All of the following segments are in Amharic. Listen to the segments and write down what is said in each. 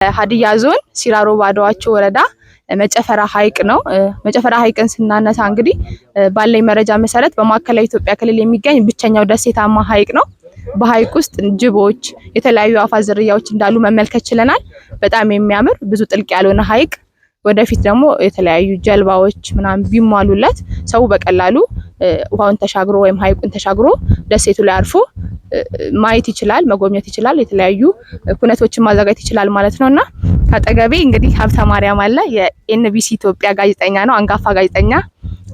ሀዲያ ዞን ሲራሮ ባዶዋቾ ወረዳ መጨፈራ ሐይቅ ነው። መጨፈራ ሐይቅን ስናነሳ እንግዲህ ባለኝ መረጃ መሰረት በማዕከላዊ ኢትዮጵያ ክልል የሚገኝ ብቸኛው ደሴታማ ሐይቅ ነው። በሐይቅ ውስጥ ጅቦች፣ የተለያዩ አዕዋፋት ዝርያዎች እንዳሉ መመልከት ችለናል። በጣም የሚያምር ብዙ ጥልቅ ያልሆነ ሐይቅ፣ ወደፊት ደግሞ የተለያዩ ጀልባዎች ምናምን ቢሟሉለት ሰው በቀላሉ ውሃውን ተሻግሮ ወይም ሐይቁን ተሻግሮ ደሴቱ ላይ አርፎ ማየት ይችላል፣ መጎብኘት ይችላል፣ የተለያዩ ኩነቶችን ማዘጋጀት ይችላል ማለት ነው። እና ከአጠገቤ እንግዲህ ሀብተ ማርያም አለ። የኤንቢሲ ኢትዮጵያ ጋዜጠኛ ነው፣ አንጋፋ ጋዜጠኛ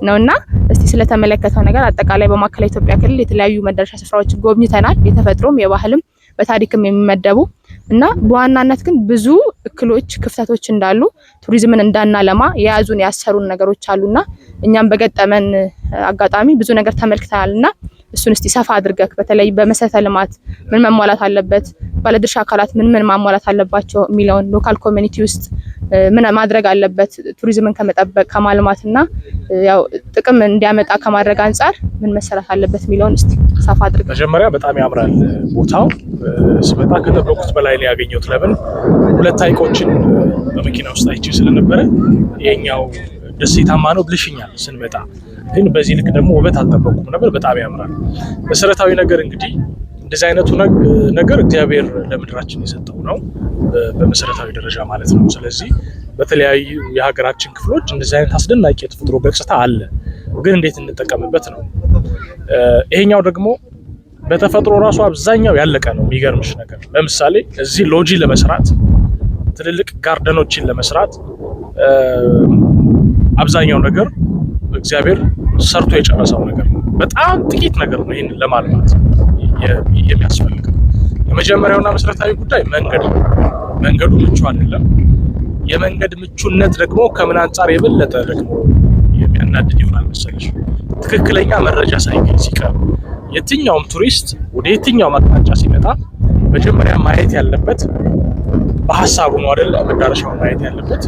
ነውና እስቲ ስለተመለከተው ነገር አጠቃላይ በማዕከላዊ ኢትዮጵያ ክልል የተለያዩ መዳረሻ ስፍራዎችን ጎብኝተናል። የተፈጥሮም የባህልም በታሪክም የሚመደቡ እና በዋናነት ግን ብዙ እክሎች፣ ክፍተቶች እንዳሉ፣ ቱሪዝምን እንዳናለማ የያዙን ያሰሩን ነገሮች አሉና እኛም በገጠመን አጋጣሚ ብዙ ነገር ተመልክተናልና እሱን እስቲ ሰፋ አድርገህ በተለይ በመሰረተ ልማት ምን መሟላት አለበት፣ ባለድርሻ አካላት ምን ምን ማሟላት አለባቸው የሚለውን፣ local community ውስጥ ምን ማድረግ አለበት፣ ቱሪዝምን ከመጠበቅ ከማልማትና ያው ጥቅም እንዲያመጣ ከማድረግ አንጻር ምን መሰራት አለበት የሚለውን እስቲ ሰፋ አድርገህ። መጀመሪያ በጣም ያምራል ቦታው። ስመጣ ከጠበቁት በላይ ነው ያገኘሁት። ለምን ሁለት ሐይቆችን በመኪና ውስጥ አይቼ ስለነበረ ይሄኛው ደሴታማ ነው ብልሽኛል ስንመጣ፣ ግን በዚህ ልክ ደግሞ ውበት አልጠበቁም ነበር። በጣም ያምራል። መሰረታዊ ነገር እንግዲህ እንደዚህ አይነቱ ነገር እግዚአብሔር ለምድራችን የሰጠው ነው በመሰረታዊ ደረጃ ማለት ነው። ስለዚህ በተለያዩ የሀገራችን ክፍሎች እንደዚህ አይነት አስደናቂ የተፈጥሮ ገጽታ አለ፣ ግን እንዴት እንጠቀምበት ነው። ይሄኛው ደግሞ በተፈጥሮ ራሱ አብዛኛው ያለቀ ነው። የሚገርምሽ ነገር ለምሳሌ እዚህ ሎጂ ለመስራት፣ ትልልቅ garden ኦችን ለመስራት አብዛኛው ነገር እግዚአብሔር ሰርቶ የጨረሰው ነገር ነው። በጣም ጥቂት ነገር ነው ይህንን ለማልማት የሚያስፈልገው። የመጀመሪያውና መሰረታዊ ጉዳይ መንገድ ነው። መንገዱ ምቹ አይደለም። የመንገድ ምቹነት ደግሞ ከምን አንጻር የበለጠ ደግሞ የሚያናድድ ይሆናል መሰለሽ? ትክክለኛ መረጃ ሳይገኝ ሲቀር። የትኛውም ቱሪስት ወደ የትኛውም አቅጣጫ ሲመጣ መጀመሪያ ማየት ያለበት በሀሳቡ ነው አይደለ? መዳረሻውን ማየት ያለበት።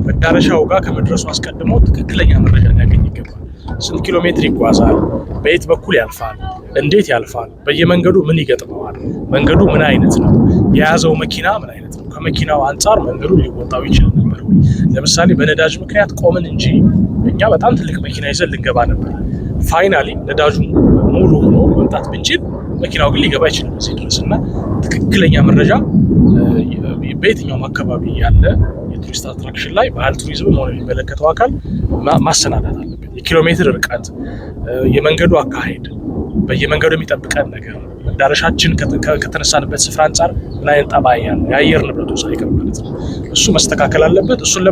መዳረሻው ጋር ከመድረሱ አስቀድሞ ትክክለኛ መረጃ ሊያገኝ ይገባል። ስንት ኪሎ ሜትር ይጓዛል? በየት በኩል ያልፋል? እንዴት ያልፋል? በየመንገዱ ምን ይገጥመዋል? መንገዱ ምን አይነት ነው? የያዘው መኪና ምን አይነት ነው? ከመኪናው አንጻር መንገዱ ሊወጣው ይችል ነበር ወይ? ለምሳሌ በነዳጅ ምክንያት ቆምን እንጂ እኛ በጣም ትልቅ መኪና ይዘን ልንገባ ነበር። Finally ነዳጁ ሙሉ ሆኖ መምጣት ብንችል መኪናው ግን ሊገባ አይችልም እዚህ ድረስ። እና ትክክለኛ መረጃ በየትኛውም አካባቢ ያለ የቱሪስት attraction ላይ ባህል ቱሪዝም ሆነ የሚመለከተው አካል ማሰናዳት አለበት። የኪሎ ሜትር ርቀት፣ የመንገዱ አካሄድ፣ በየመንገዱ የሚጠብቀን ነገር፣ መዳረሻችን ከተነሳንበት ስፍራ አንጻር ምን አይነት ጠባይ ያለው፣ የአየር ንብረቱ ሳይቀር ማለት ነው። እሱ መስተካከል አለበት። እሱን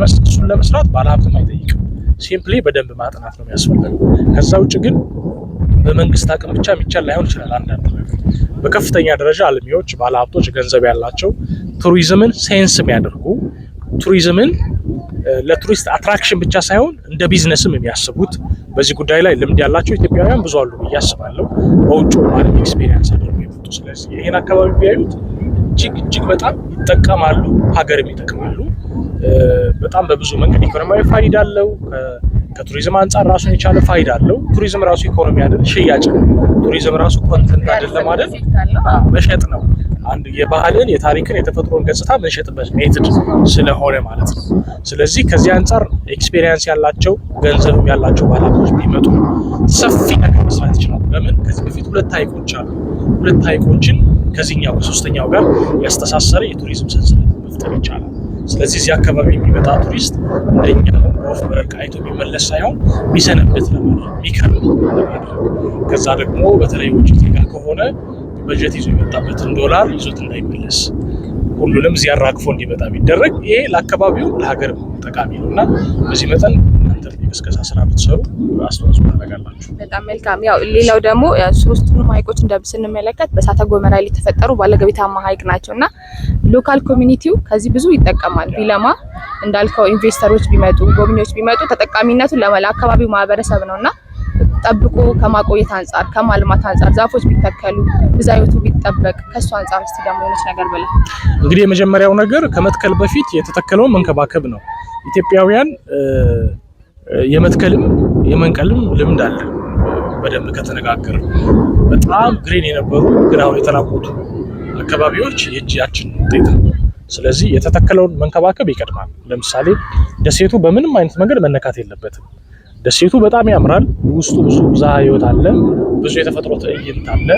ለመስራት ባለሀብትም አይጠይቅም። Simply በደንብ ማጥናት ነው የሚያስፈልገው። ከዛ ውጭ ግን በመንግስት አቅም ብቻ የሚቻል ላይሆን ይችላል። አንዳንድ ነገር በከፍተኛ ደረጃ አልሚዎች፣ ባለሀብቶች፣ ገንዘብ ያላቸው፣ ቱሪዝምን sense የሚያደርጉ፣ ቱሪዝምን ለቱሪስት attraction ብቻ ሳይሆን እንደ ቢዝነስም የሚያስቡት፣ በዚህ ጉዳይ ላይ ልምድ ያላቸው ኢትዮጵያውያን ብዙ አሉ ብዬ አስባለሁ። በውጭ ዓለም experience አድርገው የመጡ። ስለዚህ ይሄን አካባቢ ቢያዩት እጅግ እጅግ በጣም ይጠቀማሉ፣ ሀገርም ይጠቅማሉ። በጣም በብዙ መንገድ ኢኮኖሚያዊ ፋይዳ አለው። ከቱሪዝም አንጻር ራሱን የቻለ ፋይዳ አለው። ቱሪዝም ራሱ ኢኮኖሚ አይደል? ሽያጭ ነው። ቱሪዝም ራሱ content አይደለም አይደል? መሸጥ ነው። አንድ የባህልን፣ የታሪክን፣ የተፈጥሮን ገጽታ ምንሸጥበት method ስለሆነ ማለት ነው። ስለዚህ ከዚህ አንጻር experience ያላቸው፣ ገንዘብም ያላቸው ባለሀብቶች ቢመጡ ሰፊ ነገር መስራት ይችላሉ። ለምን ከዚህ በፊት ሁለት ሐይቆች አሉ። ሁለት ሐይቆችን ከዚህኛው ከሶስተኛው ጋር ያስተሳሰረ የቱሪዝም ሰንሰለት መፍጠር ይቻላል። ስለዚህ እዚህ አካባቢ የሚመጣ ቱሪስት እንደኛ በወፍ በረር አይቶ የሚመለስ ሳይሆን የሚሰነብት ለማድረግ፣ የሚከርም ለማድረግ፣ ከዛ ደግሞ በተለይ ውጭ ዜጋ ከሆነ በጀት ይዞ የመጣበትን ዶላር ይዞት እንዳይመለስ ሁሉንም እዚህ አራግፎ እንዲመጣ ቢደረግ ይሄ ለአካባቢው ለሀገርም ጠቃሚ ነው። እና በዚህ መጠን እናንተ የቅስቀሳ ስራ ብትሰሩ አስተዋጽኦ ታደርጋላችሁ። በጣም መልካም። ያው ሌላው ደግሞ ሶስቱንም ሀይቆች እንደ ስንመለከት በእሳተ ገሞራ ላይ የተፈጠሩ ባለገቢታማ ሀይቅ ናቸው እና local community ው ከዚህ ብዙ ይጠቀማል። ቢለማ እንዳልከው ኢንቨስተሮች ቢመጡ፣ ጎብኚዎች ቢመጡ ተጠቃሚነቱ ለአካባቢው ማህበረሰብ ነው። እና ጠብቆ ከማቆየት አንጻር፣ ከማልማት አንጻር ዛፎች ቢተከሉ፣ ብዝሃ ሕይወቱ ቢጠበቅ ከሱ አንጻር እስቲ ደግሞ የሆነች ነገር በለን። እንግዲህ የመጀመሪያው ነገር ከመትከል በፊት የተተከለውን መንከባከብ ነው። ኢትዮጵያውያን የመትከልም የመንቀልም ልምድ አለ። በደንብ ከተነጋገርን በጣም green የነበሩ ግን አሁን የተራቆቱ አካባቢዎች የእጃችን ውጤት ነው። ስለዚህ የተተከለውን መንከባከብ ይቀድማል። ለምሳሌ ደሴቱ በምንም አይነት መንገድ መነካት የለበትም። ደሴቱ በጣም ያምራል። ውስጡ ብዙ ብዝሃ ህይወት አለ፣ ብዙ የተፈጥሮ ትዕይንት አለ።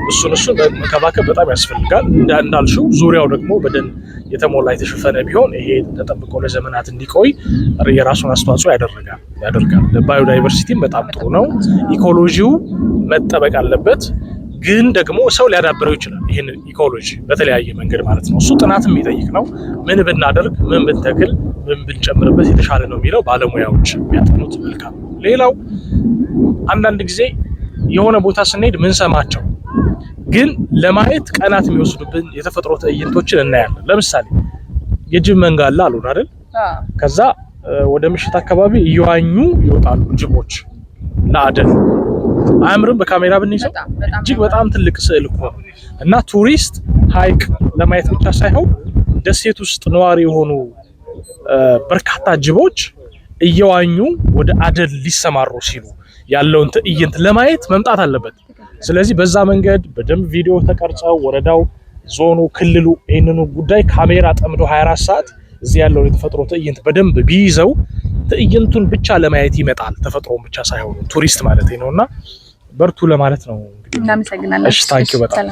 እሱን መንከባከብ በጣም ያስፈልጋል። እንዳልሽው ዙሪያው ደግሞ በደን የተሞላ የተሸፈነ ቢሆን ይሄ ተጠብቆ ለዘመናት እንዲቆይ የራሱን አስተዋጽኦ ያደርጋል። ለ biodiversity ም በጣም ጥሩ ነው። Ecology ው መጠበቅ አለበት። ግን ደግሞ ሰው ሊያዳብረው ይችላል። ይህን ecology በተለያየ መንገድ ማለት ነው። እሱ ጥናት የሚጠይቅ ነው። ምን ብናደርግ፣ ምን ብንተክል፣ ምን ብንጨምርበት የተሻለ ነው የሚለው ባለሙያዎች ቢያጠኑት መልካም ነው። ሌላው አንዳንድ ጊዜ የሆነ ቦታ ስንሄድ ምን ሰማቸው ግን ለማየት ቀናት የሚወስዱብን የተፈጥሮ ትዕይንቶችን እናያለን። ለምሳሌ የጅብ መንጋ አለ አሉን አይደል? ከዛ ወደ ምሽት አካባቢ እየዋኙ ይወጣሉ ጅቦች ለአደን። አያምርም? በካሜራ ብንይዘው እጅግ በጣም ትልቅ ስዕል እኮ ነው። እና ቱሪስት ሀይቅ ለማየት ብቻ ሳይሆን ደሴት ውስጥ ነዋሪ የሆኑ በርካታ ጅቦች እየዋኙ ወደ አደን ሊሰማሩ ሲሉ ያለውን ትዕይንት ለማየት መምጣት አለበት። ስለዚህ በዛ መንገድ በደንብ ቪዲዮ ተቀርጸው ወረዳው፣ ዞኑ፣ ክልሉ ይህንኑ ጉዳይ ካሜራ ጠምዶ 24 ሰዓት እዚህ ያለውን የተፈጥሮ ትዕይንት በደንብ ቢይዘው ትዕይንቱን ብቻ ለማየት ይመጣል። ተፈጥሮን ብቻ ሳይሆን ቱሪስት ማለት ነው። እና በርቱ ለማለት ነው። እናመሰግናለን። እሺ፣ thank you በጣም።